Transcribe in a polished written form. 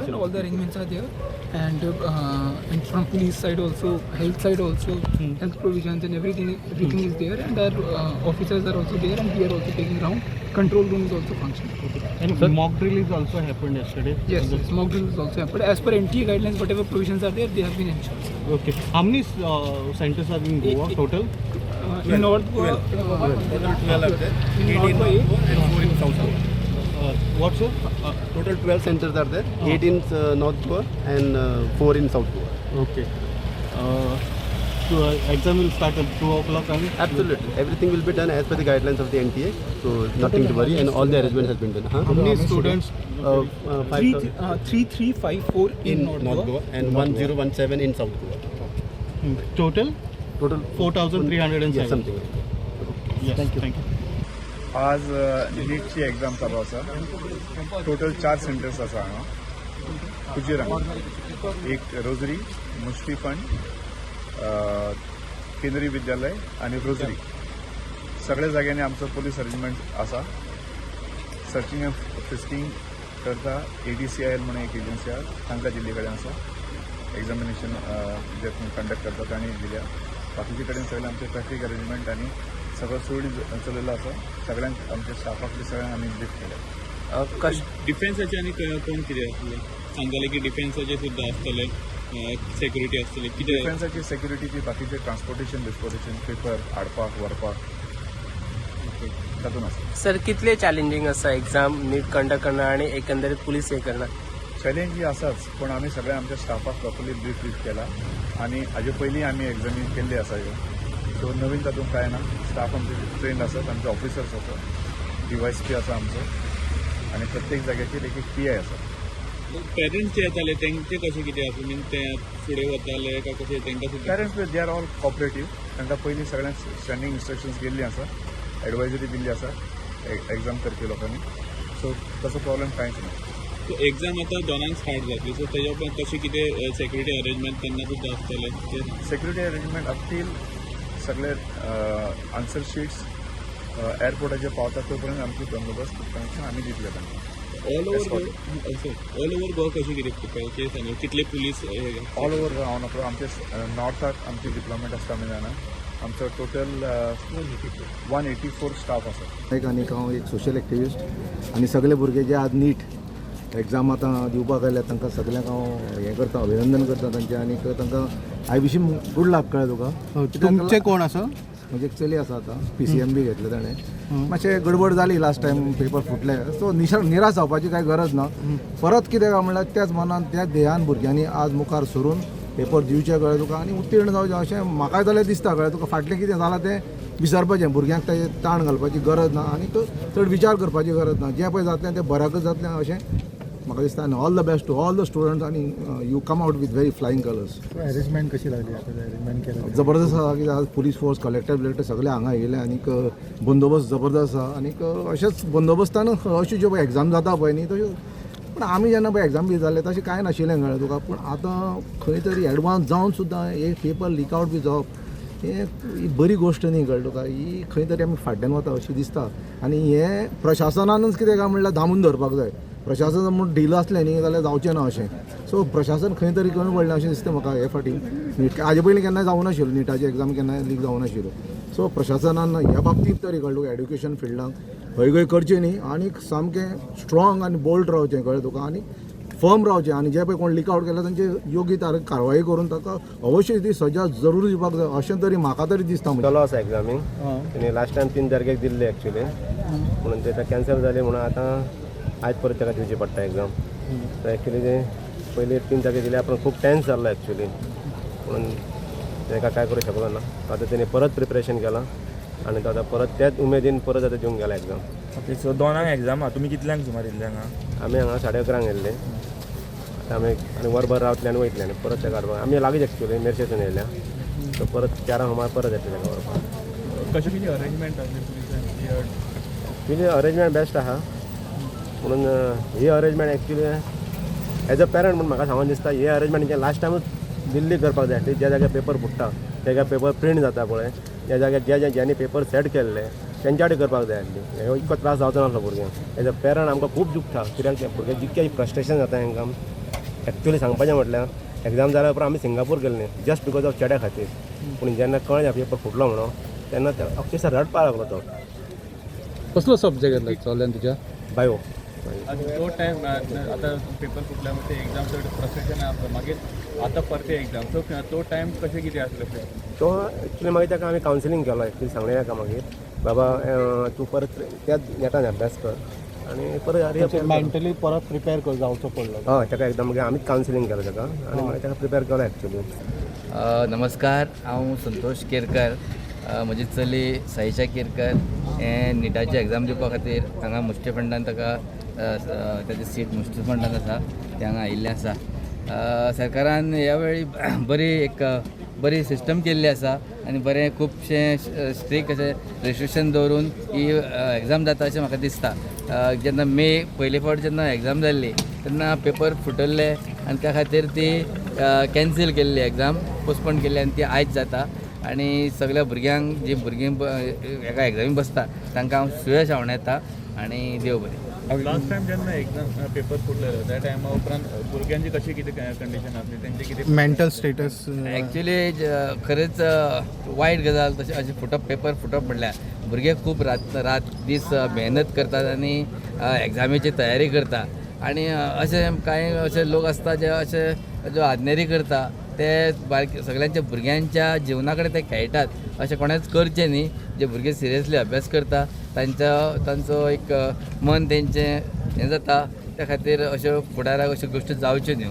and all the arrangements are there. And from police side also, health side also, health provisions and everything is there. And our officers are also there, and we are also taking round. Control room is also functioning. And mock drill is also happened yesterday. Yes, mock drill is also happened. As per NTA guidelines, whatever provisions are there, they have been ensured. Okay. How many centers are in Goa total? In North Goa, Total 12 are there. In 8 North in Goa, North Goa and 4 in South Goa. What, sir? Total 12 centers are there. 8 in North Goa and 4 in South Goa. Okay. So exam will start at 2 o'clock and Absolutely. Everything will be done as per the guidelines of the NTA. So nothing to worry, and all the arrangements has been done. Huh? How many students? 5,000 3354 in in North North Goa. Goa and 1017 in South Goa. Total? Total 4,307. Yeah, something like that. Yes, thank you. Thank you. आज नीटची exam चालू आसा. Total 4 centres आसा हांगा कुजेरांक, एक rosary, मुश्टी fund, केंद्रीय विद्यालय आनी rosary. सगळ्या जाग्यांनी आमचो पोलीस अरेंजमेंट आसा. सर्चिंग एंड फ्रिस्किंग करता ADCIL म्हणून एक एजन्सी आसा, तांकां दिल्ली कडेन आसा. एग्जामिनेशन जे कंडक्ट करता तांणी दिल्या. बाकीचे कडेन सगळें आमचें ट्रॅफिक अरेंजमेंट आनी सगळो सुरळीत चलयल्लो आसा. सगळ्यांक आमच्या स्टाफाक बी सगळ्यांक आमी ब्रीफ केल्या. डिफेन्साचे आनी कोण कितें आसलें सांगताले की डिफेन्साचे सुद्दां आसतले, सेक्युरिटी आसतली कितें? डिफेन्साची सेक्युरिटीची, बाकीचे ट्रान्सपोर्टेशन बिस्पोर्टेशन, पेपर हाडपाक व्हरपाक तातूंत आसा. सर, कितले चॅलेंजिंग आसा एक्झाम नीट कंडक्ट करणं आणि एकंदरीत पुलीस हे करणं? चॅलेंज ही आसाच, पूण आमी सगळ्या आमच्या स्टाफाक प्रॉपरली ब्रीफ केला आनी हाजे पयलीं आमी एग्जामी केल्ली आसा ह्यो. सो नवीन तातूंत कांय ना. स्टाफ आमचे ट्रेंड आसात, आमचे ऑफिसर्स आसा, DYSP आसा आमचो आनी प्रत्येक जाग्याचेर एक एक PI आसा. पेरंट्स जे येताले तेंचे कशें कितें आसा, मीन ते फुडें वताले काय कशें तेंकां सुद्दां? Parents they are all cooperative. तांकां पयलीं सगळ्यांक स्टँडींग इन्स्ट्रक्शन्स गेल्ली आसा, एडवायजरी दिल्ली आसा एग्जाम करपी लोकांनी. सो तसो प्रॉब्लेम कांयच ना. सो एक्झाम आतां 2 स्टार्ट जातली, सो तेज्या उपरांत कशें कितें सेक्युरिटी अरेंजमेंट तेन्ना सुद्दां आसतलें? सेक्युरिटी अरेंजमेंट अप टील सगळे आन्सर शीट्स एअरपोर्टाचेर पावता तो पर्यंत आमची बंदोबस्त तांकां आमी दितले तांकां. All over Goa कशें कितें प्रिपेर सांगू, कितले पुलीस? ऑल ओवर हांव नकळो. आमचे नॉर्थाक आमची डिप्लॉयमेंट आसता आमी जाणा. आमचो टोटल 184 स्टाफ आसा. एक आनीक हांव एक सोशल एक्टिविस्ट आनी सगळे भुरगे जे आज नीट एग्जाम आतां दिवपाक आयल्या तांकां सगल्यांक हांव हें करता, अभिनंदन करता तांचें आनीक तांकां I wish good luck. कळ्ळें तुका? तुमचे कोण आसा? म्हणजे एक चली आसा, आतां PCMB घेतलें ताणें. मातशें गडबड जाली लास्ट टायम, पेपर फुटले. सो निराश जावपाची कांय गरज ना. परत कितें काय म्हणल्यार त्याच मनान त्याच ध्येयान भुरग्यांनी आज मुखार सरून पेपर दिवचे, कळ्ळें तुका, आनी उत्तीर्ण जावचें अशें म्हाकाय जाल्यार दिसता. कळ्ळें तुका? फाटलें कितें जालां तें विसरपाचें, भुरग्यांक तें ताण घालपाची गरज ना आनी चड विचार करपाची गरज ना. जें पळय जातलें तें बऱ्याकच जातलें अशें म्हाका दिसता. आनी all the best to all the students आनी you come out with very flying colours. Arrangement कशी लागली आता? अरेंजमेंट केलं जबरदस्त आसा. कित्याक आज पुलीस फोर्स, कलेक्टर बिलेक्टर सगळे हांगा येयले आनीक बंदोबस्त जबरदस्त आसा. आनीक अशेंच बंदोबस्तान अश्यो ज्यो पळय एग्जाम जाता पळय न्ही तश्यो, पूण आमी जेन्ना पळय एग्जाम बी जाले तशें कांय नाशिल्लें, कळ्ळें तुका? पूण आतां खंय तरी एडवान्स जावन सुद्दां एक पेपर लीक आवट बी जावप हें ही बरी गोश्ट न्ही, कळ्ळें तुका? ही खंय तरी आमी फाटल्यान वता अशें दिसता. आनी हें प्रशासनानूच कितें काय म्हणल्यार दामून धरपाक जाय. प्रशासन म्हूण ढील आसलें न्ही जाल्यार जावचें ना अशें. सो प्रशासन खंय तरी कमी पडलें अशें दिसता म्हाका हे फाटीं. नीट हाजे पयलीं केन्नाय जावं नाशिल्लो, निटाची एग्जाम केन्नाय लीक जावं नाशिल्लो. सो प्रशासनान ह्या बाबतींत तरी, कळ्ळें तुका, एड्युकेशन फिल्डाक हय गय करचें न्ही आनी सामकें स्ट्रॉंग आनी बोल्ड रावचें, कळ्ळें तुका, आनी फर्म रावचें. आनी जे पळय कोण लीक आवट केला तांचे योग्य कारवाई करून ताका अवश्य ती सजा जरूर दिवपाक जाय अशें तरी म्हाका तरी दिसता. चलो आसा एग्जामीक. तेणी लास्ट टायम 3 तारखेक दिल्ली एक्चुली, म्हणून ते कॅन्सल जाली म्हणून आतां आज परत ताका दिवची पडटा एग्जाम. सो एक्चुली ते पयली 3 तारखेक दिली, आपण खूब टेन्स जाल्लो एक्चुली, म्हणून ताका काय करूं शकलो ना. आतां तेणी परत प्रिपरेशन केलां आनी तो आतां परत त्याच उमेदीन परत आतां दिवंक गेला एग्जाम. ओके, सो 2 एग्जाम आहा, तुमी कितल्यांक सुमार येयल्ले हांगा? आमी हांगा 11:30 येयल्ले. आतां आमी आनी वरभर रावतले आनी वयतले आनी परत ताका हाडपाक आमी लागींच एक्चुली मेरशेसून येयल्या. सो परत 4 सुमार परत येतले ताका व्हरपाक. कशें कितें अरेंजमेंट आसलें पुलिसांची? एक्चुली अरेंजमेंट बेस्ट आहा, म्हणून ही arrangement actually as a parent म्हूण म्हाका सांगून दिसता, ही अरेंजमेंट लास्ट टायमूच दिल्ली करपाक जाय आसली. ज्या जाग्यार पेपर फुट्टा त्या जाग्यार पेपर प्रिंट जाता पळय, त्या जाग्यार ज्या ज्या ज्यांनी पेपर सेट केल्ले तेंच्या कडेन करपाक जाय आसली. हो इतको त्रास जावचो नासलो भुरग्यांक. एज अ पेरंट आमकां खूब दुखता, कित्याक ते भुरगे जितकें फ्रस्ट्रेशन जाता तांकां. एक्चुअली सांगपाचें म्हटल्यार एग्जाम जाल्या उपरांत आमी सिंगापूर गेल्ले जस्ट because of चेड्या खातीर. पूण जेन्ना कळ्ळें पेपर फुटलो म्हणून तेन्ना अक्षरशा रडपाक लागलो तो. कसलो सब्जेक्ट घेतला चल्यान तुज्या? बायो. तो टायम आतां पेपर फुटल्या ते एग्जाम चड फ्रस्ट्रेशन आसलो, मागीर आतां परते एग्जाम, सो तो टायम कशें कितें आसलें? तो एक्चुअली मागीर ताका आमी कावन्सिलींग केलो. एक्चुअली सांगलें ताका मागीर, बाबा तूं परत त्याच नेटान अभ्यास कर आनी परत मेंटली परत प्रिपेर कर जावचो पडलो? हय, ताका एकदम मागीर आमीच कावन्सिलींग केलो ताका आनी मागीर ताका प्रिपेर केलो एक्चुअली. नमस्कार, हांव संतोष केरकर. म्हजी चली साईशा केरकर हें निटाची एग्जाम दिवपा खातीर हांगा मुष्टी फंडान ताका ताजें सीट मुष्टी फंडान आसा, तें हांगा आयिल्लें आसा. सरकारान ह्या वेळी बरी एक बरी सिस्टम केल्ली आसा आनी बरें खुबशें स्ट्रीक अशें रेस्ट्रिक्शन दवरून ही एग्जाम जाता अशें म्हाका दिसता. जेन्ना मे पयले फावट जेन्ना एग्जाम जाल्ली तेन्ना पेपर फुटल्ले आनी त्या खातीर ती कॅन्सील केल्ली, एग्जाम पोस्टपोन केल्ली आनी ती आयज जाता. आनी सगल्या भुरग्यांक, जी भुरगीं हेका एग्जामी बसता तांकां हांव सुयश आंवडेता आनी देव बरें. लास्ट टायम जेन्ना एग्जाम पेपर फुटलेलो त्या टायमा उपरांत भुरग्यांची कशी कितें कंडिशन आसली, तेंचे कितें मेंटल स्टेटस? एक्चुली खरेंच वायट गजाल तशें अशें फुटप, पेपर फुटप म्हणल्यार भुरगे खूब रात रात दीस मेहनत करतात आनी एग्जामीची तयारी करता आनी अशे कांय अशे लोक आसता जे अशे जो आजनेरी करता, ते बारके सगळ्यांच्या भुरग्यांच्या जिवना कडेन ते खेळटात. अशें कोणेंच करचें न्ही. जे भुरगे सिरियसली अभ्यास करता तांचो एक मन तेंचें हें जाता. त्या खातीर अश्यो फुडाराक अश्यो गोश्टी जावच्यो न्हय.